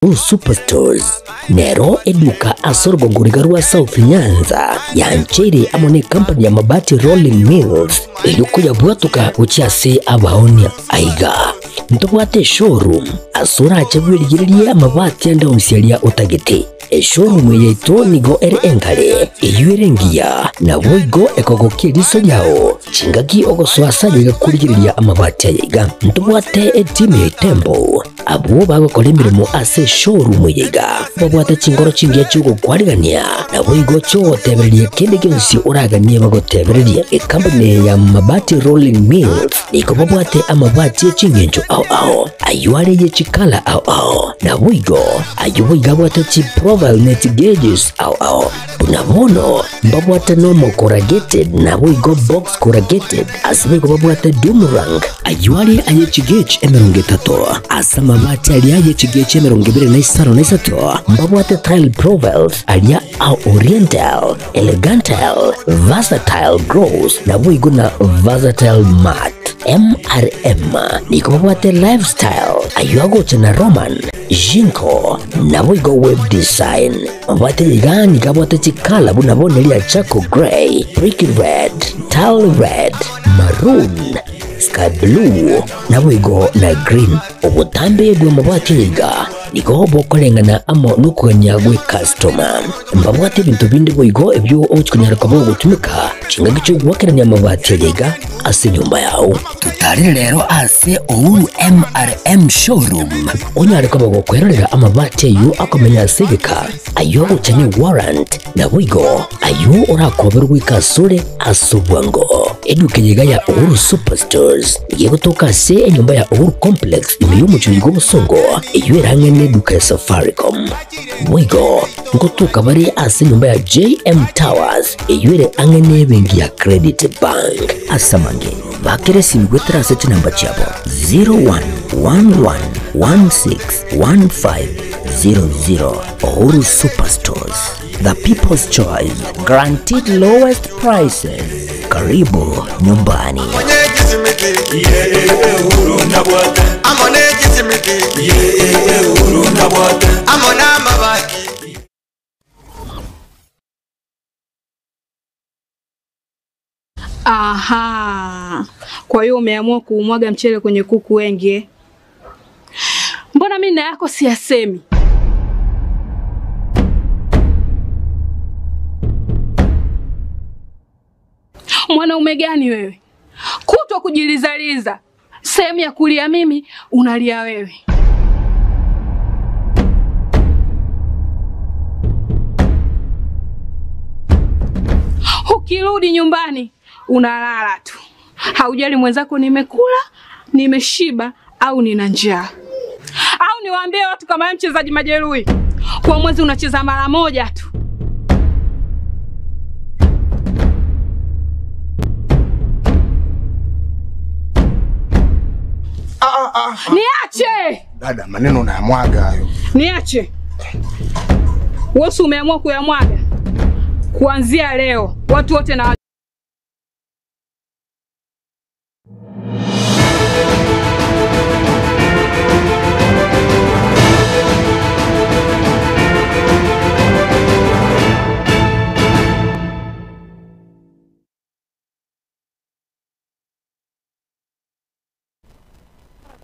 Uhuru Superstores nero eduka ase orogongo riga rwa South Nyanza yancheire amo ne company ya Mabati Rolling Mills erio koyabwatoka gochia ase abaonia. Aiga ntobwate eshowroom ase orache bwerigererie amabati ande onsi aria otagete. Eshowroom eye yaito nigo ere engare, eyio ere engiya, naboigo ekogokia eriso riao chingaki ogosoa ase aye iga korigereria amabati aya iga. Ntobwate etimu ya Itembo Abwo bagokora emeremo ase eshowroom eye iga babwate chinkoro chingiya chi'ogokwarigania, naboigo chi'ogotebereria kende gionsi oraganie bagotebererie. Ecompany eye ya Mabati Rolling Mills nigo babwate amabati e ching'encho ao ao, ayio are ye chikala ao ao, naboigo ayio boigo abwate chiprofile ne chigauges ao ao. Buna bono mbabwate normal corrugated naboigo box corrugated, ase boigo babwate doom rank, ayio are aye chigauge 30, ase amabati aria aye chigauge 23, mbabwate tile profiles aria a oriental, elegantile, versatile gloss naboigo na versatile matte. MRM nigo babwate lifestyle, ayio agocha na Roman, Jinko, naboigo web design. Mabwate iga nigo abwate chikala buna bono eria charcoal grey, brick red, tile red, maroon, sky blue, naboigo na green. Obotambe bw'amabati aya iga nigo bokoreng'ana amo nokogania gw'ecustoma. Mbabwate ebinto binde boigo ebio ogochia konyara koba ogotumeka chingaki chi'ogoakerania amabati aya iga ase enyomba yao. Totarire rero ase Uhuru MRM Showroom onyare koba gokwerorera amabati ayio akomenya ase egeka, ayio agocha ne warrant, naboigo ayio orakoberwe goika asore ase obwango. Eduka eye iga ya Uhuru Superstores nigo egotoka ase enyomba ya Uhuru Complex ime y'omochie oiga obosongo, eyio ere ang'e neduka ya Safaricom. Boigo ngotoka bare ase enyomba ya JM Towers eyio ere ang'e nebenki ya Credit Bank. Ase amange, bakera esimi goetera ase chinamba chiabo 0111161500. Uhuru Superstores, the people's choice, guaranteed lowest prices. Karibu nyumbani. Aha. Kwa hiyo umeamua kuumwaga mchele kwenye kuku wengi eh? Mbona mimi na yako siyasemi? Mwanaume gani wewe? Kutwa kujilizaliza. Sehemu ya kulia mimi unalia wewe. Ukirudi nyumbani unalala tu, haujali mwenzako nimekula, nimeshiba au nina njaa. Au niwaambie watu kama wewe mchezaji majeruhi, kwa mwezi unacheza mara moja tu. Niache, Dada, maneno unayamwaga hayo. niache. Wewe si umeamua kuyamwaga? Kuanzia leo watu wote na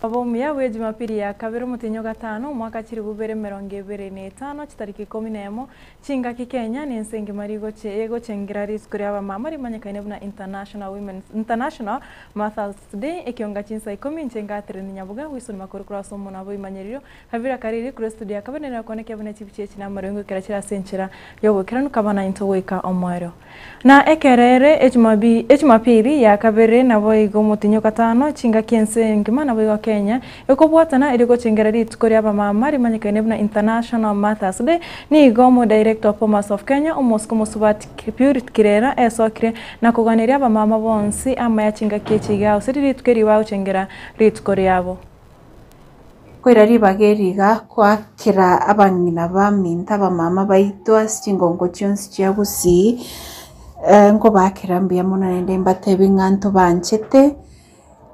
Obomuya bwe Jumapili ya kabere omotienyi ogatano omwaka chilifu bibere emerongo ebere na etano chitariki ikomi na emo chingaki Kenya na ense engima rigoche egochengera rituko ria abamama rimanyekaine buna International Women's International Mothers Day ekionga chinsa ikomi inche ngatereni nyaboga gwisoni makoro korwa ase omonwa boimanyererio Kavira kariri korwa estudio ya kabere nere okonekia buna chibicha echi na amarengo ekero chire ase enchera yobokeranu kaba naintwe goika omoerio. Na ekero ere ejumabi ejumapili ya kabere naboigo omotinyi o gatano chingaki ense engima naboigo Kenya ekobwatana erio gochengera rituko ria abamama rimanyekaine buna International Mothers Day nigo omo director of Bomas of Kenya omosike omosubati Purity Kirera esokire na koganeria abamama bonsi amaya chingaki echi iga gose rituko eri bagochengera rituko riabo. Koira ribaga eri iga koakera abang'ina baminto abamama baito ase chingongo chionsi chia Gusii, nkobaakera mbuya mono naende mbatebi ng'a ntobanchete,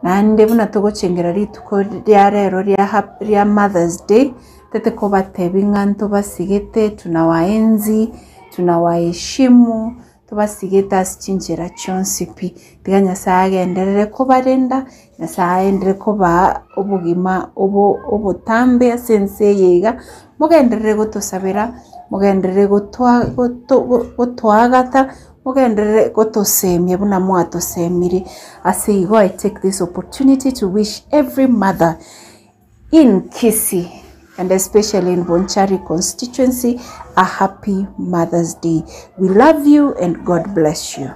naende buna togochengera rituko ria rero ria hap ria Mothers Day, Tete kobatebi ng'a ntobasigete, tunawaenzi, tunawaheshimu, tobasigete ase chinchera chionsi pi. Tiga Nyasaye agenderere kobarenda, Nyasaye aenderere kobaa obogima obo obotambe ase ense eye iga, mogenderere gotosabera, mogenderere gotwa goto gotoagata, mogenderere gotosemia buna mwatosemire. Ase igo I take this opportunity to wish every mother in Kisii and especially in Bonchari constituency a happy Mother's Day. We love you and God bless you.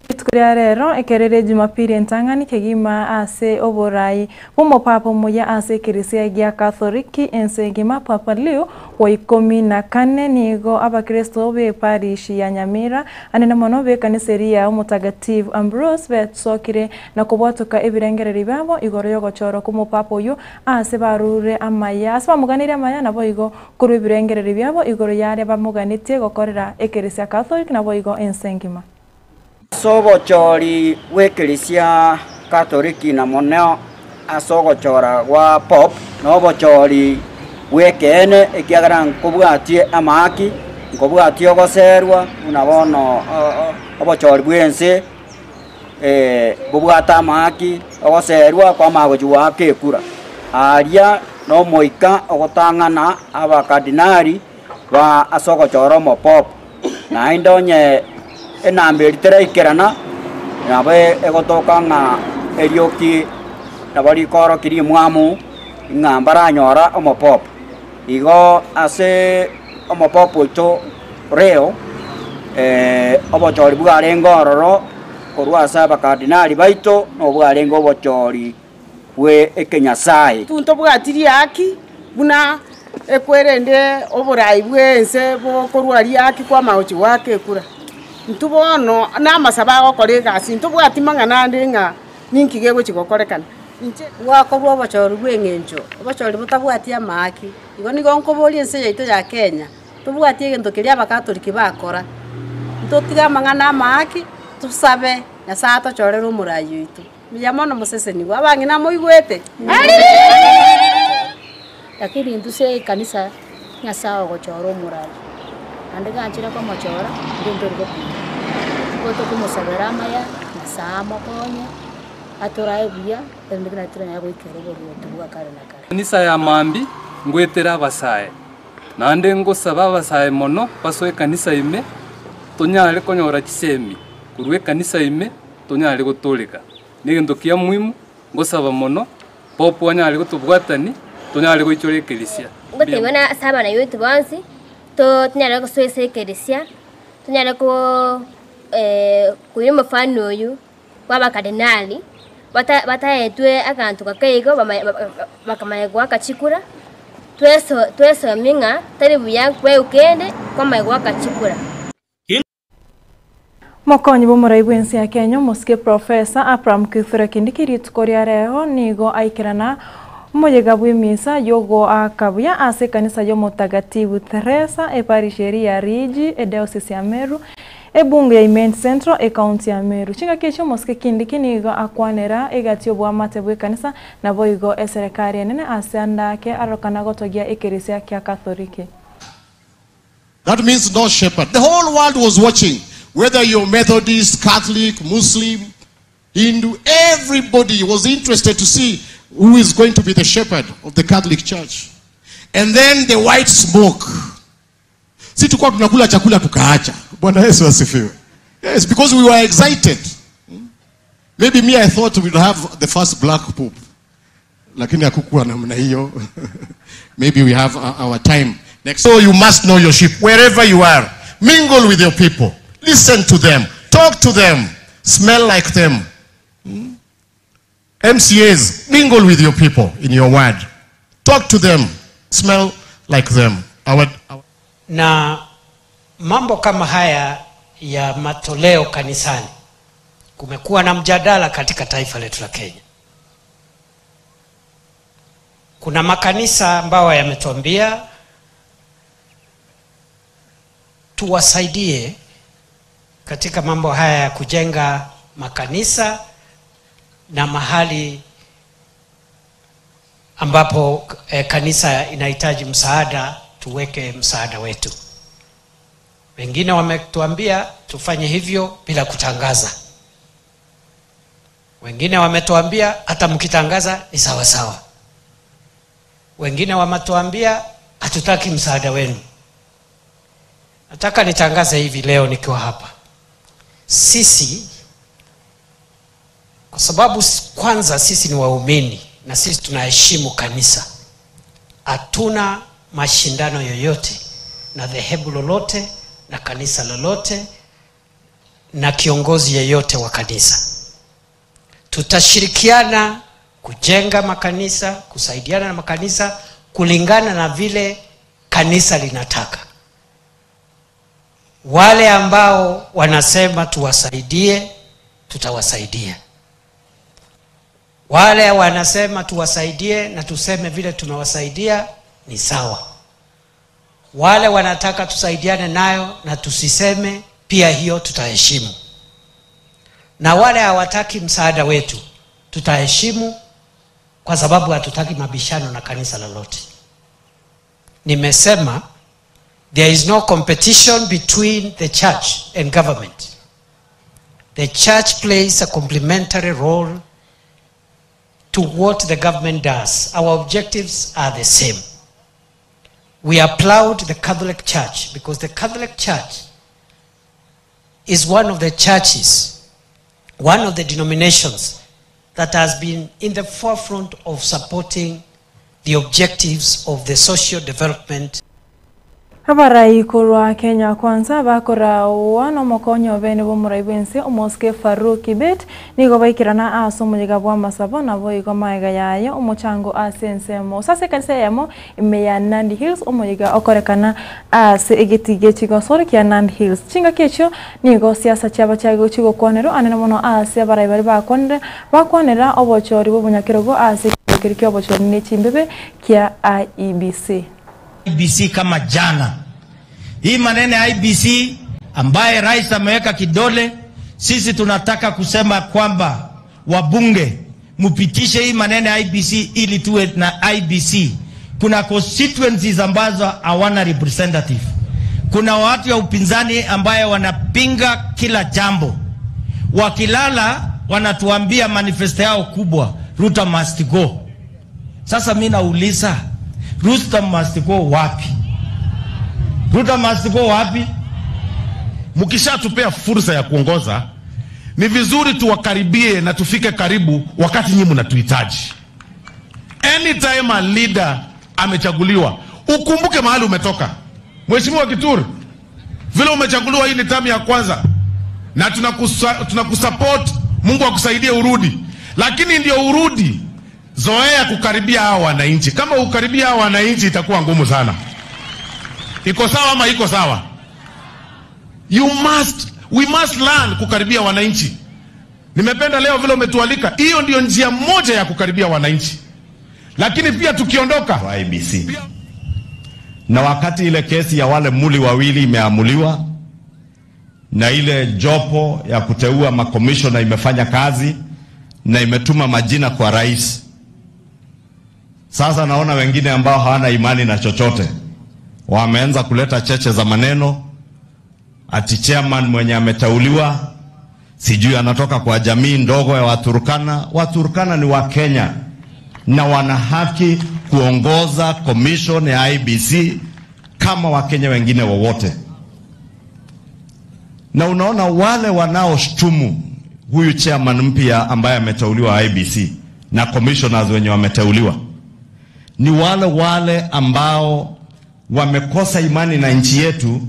Rituko ria rero ekerere Jumapili entang'ani kegima ase oborai bw'omopapa omoyia ase ekeresia gia Katholiki ense engima Papa Leo wa ikomi na kane nigo abakristo b'eparish ya Nyamira anene mono b'ekanisa eria ya Omotagatifu Ambrose besokire na kobwatoka ebirengererio biabo igoro y'ogochorwa kw'omopapa oyio ase barure amaya ase bamoganeire amaya naboigo korwa ebirengererio biabo igoro y'aria bamoganetie gokorera ekeresia Catholic naboigo ense engima. Ase obochori bw'ekeresia Katoliki na mono ase ogochora gwa Pope, na obochori bw'ekeene, ekiagera nkobwatie amahaki, nkobwatie ogoserwa, buna bono obochori bw'ense bobwate amahaki, ogoserwa kwamanya gochia goaka ekura. Aria nomoika ogotang'ana abakardinali ba ase ogochora omopope. Naende onye enamba eria teraikerana, nabo egotoka ng'a erioki nabo rikoorokia rimwamu ng'a mbaranyora omopopo. Igo ase omopopo oito Leo, obochori bwarenge ororo korwa ase abakardinali baito, nobwarenge obochori bwe ekenyasae. Ntobwati riaki buna ekwerende oborai bw'ense bokorwa riaki kw'amagochi goaka ekura. Intwe bono namasabo agokora egasi, ntobwati mang'ana ande ng'a ninki gegochi gokorekana. Inche. Gwakorwa obochori bw'eng'encho, obochori botabwati amaaki. Igo nigo nkoboria ense yaito ya Kenya, tobwati egento keria abakatoliki bakora, ntotige amang'ana amaaki, tosabe Nyasaye atochorere omorai oito. Mbuya mono mosesenigwe, abang'ina moigwete? Lakini intwe ase ekanisa Nyasae ogochora omorai, naende ganchire komochora, intwe ntori gopinga. Nigo tokomosabera amaya, Nyasae amokonye, atorae buya, erinde buna toranyare goikera oboruoti bwa kare na kare. Ekanisa ya mambia ngoetera abasae, naende ngosaba abasae mono basoe ekanisa ime, tonyare konyora chisemi korwa ekanisa ime. Tonyare gotooreka negento kia muhimu, ngosaba mono, Pope anyare gotobwatani, tonyare goichora ekerisia. Mbuya Ngotebiwa na ase abana baito bonsi, to tonyare gosoa ase ekerisia, tonyare ko koira omofano oyio bwa abakardinali, bata bataetwe aganto gake igo bamanye bakamanya goaka chikura, tweso twesomie ng'a tari buya kwegwa kende kwamanya goaka chikura. Mokonyi bw'omorai bw'ense ya Kenya omosike Professor Abraham Kithure Kindiki rituko ria rero nigo aikerana omoyega bw'emisa y'ogoaka buya ase ekanisa y'Omotagatifu Teresa eparish eria ya Riigi ediocese ya Meru ebunge ya Imenti Central ecounty ya Meru. Chingaki echi omosike Kindiki nigo akwanera egati y'oboamate bw'ekanisa naboigo eserekari enene ase ande ake arorokana gotogia ekeresia kia Katholiki. That means no shepherd. The whole world was watching. Whether you're Methodist, Catholic, Muslim, Hindu, everybody was interested to see who is going to be the shepherd of the Catholic Church. And then the white smoke. Si tulikuwa tunakula chakula tukaacha. Bwana Yesu asifiwe. Yes, because we were excited. Maybe me I thought we'd have the first black pope. Lakini hakukuwa namna hiyo. Maybe we have our time. Next. So you must know your sheep wherever you are. Mingle with your people. Listen to them. Talk to them. Smell like them. MCAs, mingle with your people in your ward. Talk to them. Smell like them. Our, our Na mambo kama haya ya matoleo kanisani, kumekuwa na mjadala katika taifa letu la Kenya. Kuna makanisa ambayo yametuambia tuwasaidie katika mambo haya ya kujenga makanisa na mahali ambapo eh, kanisa inahitaji msaada tuweke msaada wetu. Wengine wametuambia tufanye hivyo bila kutangaza, wengine wametuambia hata mkitangaza ni sawa sawa, wengine wametuambia hatutaki msaada wenu. Nataka nitangaze hivi leo nikiwa hapa, sisi kwa sababu kwanza sisi ni waumini na sisi tunaheshimu kanisa, hatuna mashindano yoyote na dhehebu lolote na kanisa lolote na kiongozi yeyote wa kanisa. Tutashirikiana kujenga makanisa, kusaidiana na makanisa kulingana na vile kanisa linataka. Wale ambao wanasema tuwasaidie, tutawasaidia. Wale wanasema tuwasaidie na tuseme vile tumewasaidia ni sawa. Wale wanataka tusaidiane nayo na tusiseme pia, hiyo tutaheshimu. Na wale hawataki msaada wetu tutaheshimu, kwa sababu hatutaki mabishano na kanisa lolote. Nimesema there is no competition between the church and government. The church plays a complementary role to what the government does. Our objectives are the same. We applaud the Catholic Church because the Catholic Church is one of the churches, one of the denominations that has been in the forefront of supporting the objectives of the social development Abarai korwa Kenya Kwanza bakoraowa nomokonyi obene bw'omorai bwense omosike Farouk Kibet nigo baikerana ase omoyega bw'amasabo naboigo maega yaye omochango ase ensemo ase ase ekanisa eyemo ime ya Nandi Hills omoyega okorekana ase egetii chigosori kia Nandi Hills. Chingaki echio nigo siasa chiaba chigokwanerwa anene mono ase abarai baria bakwanire bakwanera obochori bwa obonyakerogo ase ekero keria kia obochori ne chimbebe kia IEBC. IEBC kama jana. Hii maneno ya IEBC ambaye rais ameweka kidole, sisi tunataka kusema kwamba wabunge mpitishe hii maneno ya IEBC ili tuwe na IEBC. Kuna constituencies ambazo hawana representative. Kuna watu ya upinzani ambaye wanapinga kila jambo. Wakilala wanatuambia manifesto yao kubwa, Ruto must go. Sasa mi nauliza Ruto must go wapi? Ruto must go wapi? Mkishatupea fursa ya kuongoza, ni vizuri tuwakaribie na tufike karibu wakati nyinyi mnatuhitaji. Anytime a leader amechaguliwa, ukumbuke mahali umetoka. Mheshimiwa Kithure, vile umechaguliwa, hii ni term ya kwanza na tunakusupport. Mungu akusaidie urudi, lakini ndio urudi, zoea kukaribia hao wananchi. Kama ukaribia hao wananchi itakuwa ngumu sana. Iko sawa ama iko sawa? You must, we must learn kukaribia wananchi. Nimependa leo vile umetualika, hiyo ndio njia moja ya kukaribia wananchi, lakini pia tukiondoka IEBC. Na wakati ile kesi ya wale muli wawili imeamuliwa na ile jopo ya kuteua makomishona imefanya kazi na imetuma majina kwa rais. Sasa naona wengine ambao hawana imani na chochote wameanza kuleta cheche za maneno ati chairman mwenye ameteuliwa sijui anatoka kwa jamii ndogo ya Waturkana. Waturkana ni Wakenya na wana haki kuongoza commission ya IEBC kama Wakenya wengine wowote. Na unaona wale wanaoshtumu huyu chairman mpya ambaye ameteuliwa IEBC na commissioners wenye wameteuliwa ni wale wale ambao wamekosa imani na nchi yetu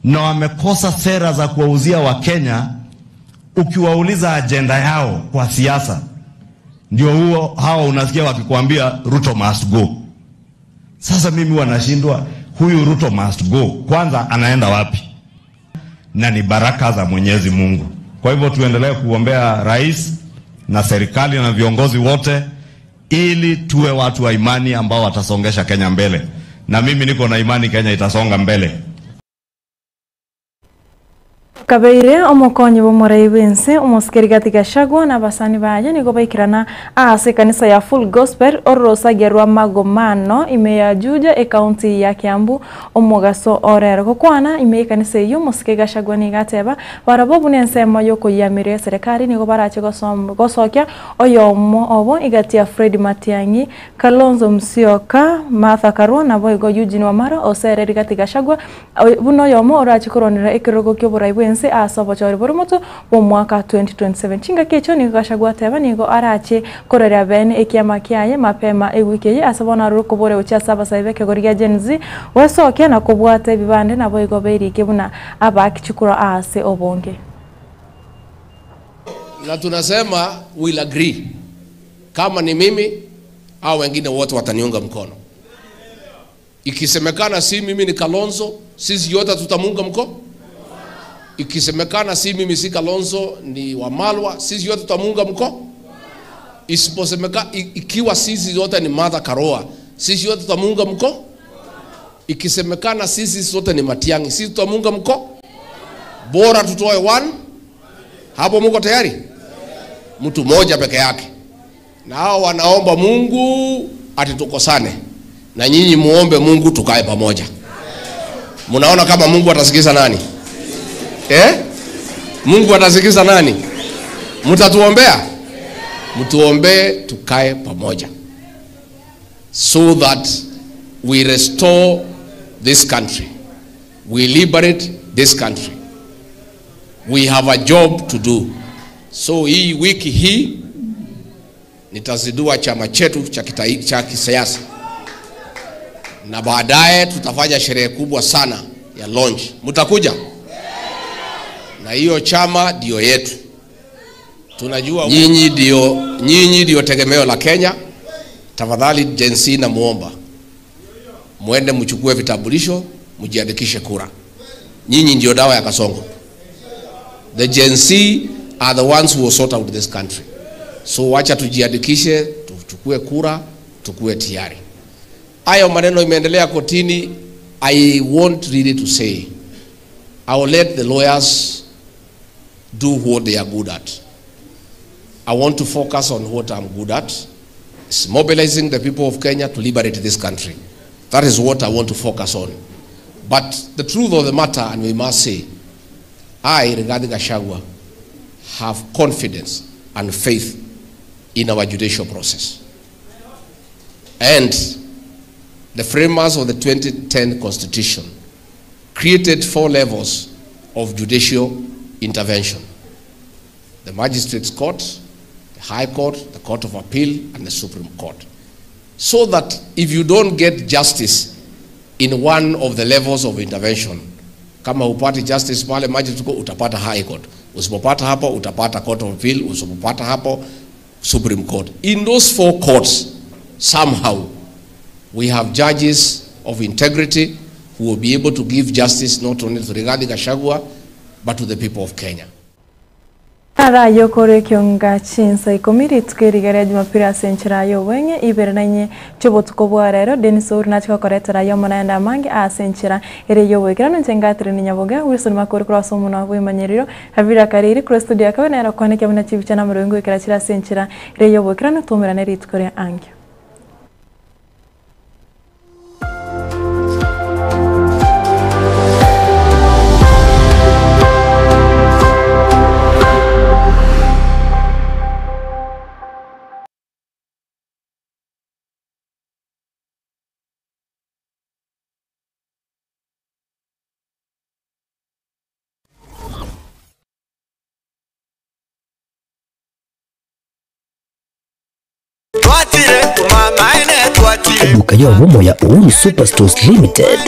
na wamekosa sera za kuwauzia Wakenya. Ukiwauliza ajenda yao kwa siasa, ndio huo hawa unasikia wakikwambia Ruto must go. Sasa mimi wanashindwa, huyu Ruto must go, kwanza anaenda wapi? Na ni baraka za Mwenyezi Mungu. Kwa hivyo tuendelee kuombea rais na serikali na viongozi wote, ili tuwe watu wa imani ambao watasongesha Kenya mbele, na mimi niko na imani Kenya itasonga mbele. Kabeire omokonyi bw'omorai bw'ense, omosikeri gati Gachagua na abasani baye nigo baikerana ase ekanisa ya Full Gospel ororosagia rwa Magomano ime ya Juja ecounty ya Kiambu omogaso orero. Gokwana ime y'ekanisa eyio omosike Gachagua nigo ateba barabwo buna ensemo yokoyiamiria eserekari nigo barache gosokia oyomo obo igati ya Fred Matiang'i, Kalonzo Musyoka, Martha Karua naboigo Eugene Wamalwa osere Rigathi Gachagua Buna oyomo orache korwanera ekerogo ki'oborai bw'ense ase obochori bore omotwe bw'omwaka 2027. Chingaki echio nigo Gachagua ateba nigo arache koraria bene ekiama kiaye mapema ewiki eye ase bono arure koboria gochia ase abasae b'ekegori gia Gen Z gwesokia na kobwata ebibande naboigo berike buna abaaki chikura aase obonge. Na tunasema we'll agree kama ni mimi au wengine wote wataniunga mkono. Ikisemekana si mimi ni Kalonzo, sisi yote tutamuunga mkono. Ikisemekana si mimi si Kalonzo ni Wamalwa, sisi yote tutamuunga mkono. Isiposemeka ikiwa sisi yote ni Martha Karua, sisi yote tutamuunga mkono. Ikisemekana sisi sote ni Matiang'i, sisi tutamuunga mkono. Bora tutoe one. Hapo muko tayari? Mtu mmoja peke yake. Na hao wanaomba Mungu ati tukosane, na nyinyi muombe Mungu tukae pamoja. Mnaona kama Mungu atasikiza nani? Eh? Mungu atasikiza nani? Mtatuombea? Mtuombee tukae pamoja so that we restore this country. We liberate this country. We have a job to do. So hii wiki hii nitazindua chama chetu cha kisiasa na baadaye tutafanya sherehe kubwa sana ya launch. Mtakuja? Na hiyo chama ndio yetu. Tunajua nyinyi ndio tegemeo la Kenya. Tafadhali Gen Z na muomba muende mchukue vitambulisho, mjiandikishe kura. Nyinyi ndio dawa ya kasongo. The Gen Z are the ones who will sort out this country. So wacha tujiandikishe, tuchukue kura, tukue tayari. Hayo maneno imeendelea kotini. I want really to say, I will let the lawyers do what they are good at. I want to focus on what I'm good at. It's mobilizing the people of Kenya to liberate this country. That is what I want to focus on. But the truth of the matter, and we must say, I, Rigathi Gachagua, have confidence and faith in our judicial process. And the framers of the 2010 Constitution created 4 levels of judicial intervention: the Magistrates' Court, the High Court, the Court of Appeal, and the Supreme Court. So that if you don't get justice in one of the levels of intervention, kama upati justice pale Magistrates Court, utapata High Court. Usipopata hapo, utapata Court of Appeal. Usipopata hapo, Supreme Court. In those 4 courts, somehow, we have judges of integrity who will be able to give justice not only to Rigathi Gachagua, but to the people of Kenya. Arayo kore kionga chinsa ikumi rituko eriga ria Jumapili ase enchera ya obweng'e ibere na inye chi'obotuko bwa rero Dennis Ouru nachia gokoretera aye omonaende amange ase enchera ere ya oboikeranu inche ngatire ni Nyaboga Wilson Makori korwa ase omonwa bw'emanyerero Habira Kariri korwa studio ya kabere nere okwaneka buna chibicha na amarongo goikera chire ase enchera ere ya oboikeranu twaumerane rituko ria ankio. Eduka y'obumo ya Uhuru Superstores Limited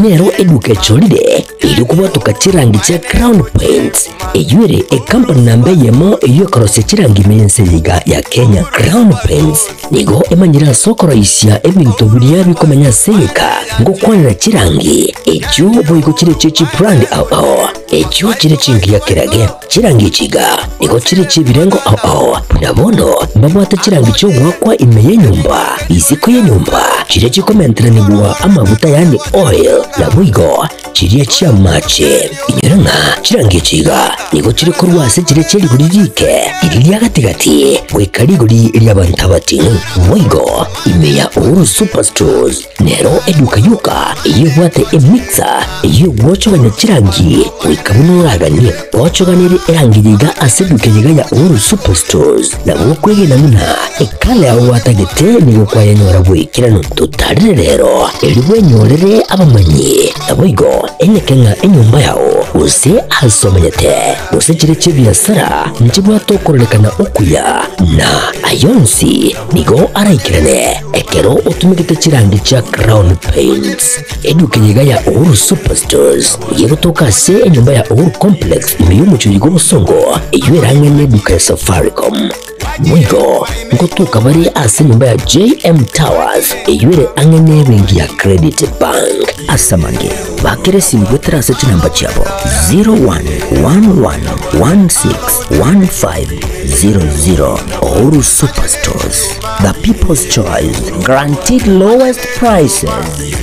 nero eduka echolire iri kubwatuka chirangi chia Crown Paints eyuere ekampani namba eyemo eyo ekorosia chirangi mense yiga ya Kenya. Crown Paints nigo emanyire ase okoroisia ebinto biria bikomenya ase eka ngokwanera chirangi echio boigo chire chie chibrand ao ao echio chire chingiya kerage chirangi chiga nigo chire chibirengo ao ao buna bono mbabwate chirangi chiogwakwa ime y'enyomba isiko y'enyomba chibamba chiria chikomenteranigwa amaguta yaani oil naboigo chiria chi'amache. Inyora ng'a chirangi echi iga nigo chire korwa ase chiria chie rigori riike riria ria gati-gati goika rigori ri'abanto abating'u. Boigo ime ya Uhuru Superstores nero eduka yoka eyio ebwate emixer eyio egwochogania chirangi goika buna oraganie. Gwochoganirie erangi eye iga ase eduka eye iga ya Uhuru Superstores nabo okwegena buna ekala yao gwatagete nigo kwayenyora boikeranu. Totarire rero erio bwenyorere abamanyi, naboigo enyeke ng'a enyomba yao, gose aase omenyete, gose chiria chi'ebiasara nchibwate okororekana okuya, na ay'onsi nigo araikerane ekero otumegete chirangi chia Crown Paints. Eduka eye iga ya Uhuru Superstores nigo egotoka ase enyomba ya Uhuru Complex ime y'omochie oyo bw'obosongo, eyio erang'e neduka ya Safaricom. Boigo ngotoka bare ase enyomba ya JM Towers eyio ere ang'e nebenki ya Credit Bank. Ase amange, bakera esimi goetera ase chinamba chiabo 0111161500. Uhuru Superstores, the people's choice, guaranteed lowest prices.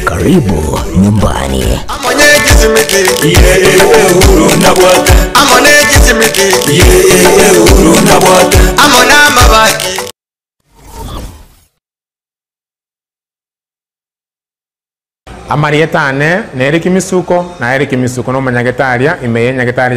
Karibu nyumbani. Amarieta ane nere Kimisuko, na Eric Misuko nomonyagetari ime ye nyagetari.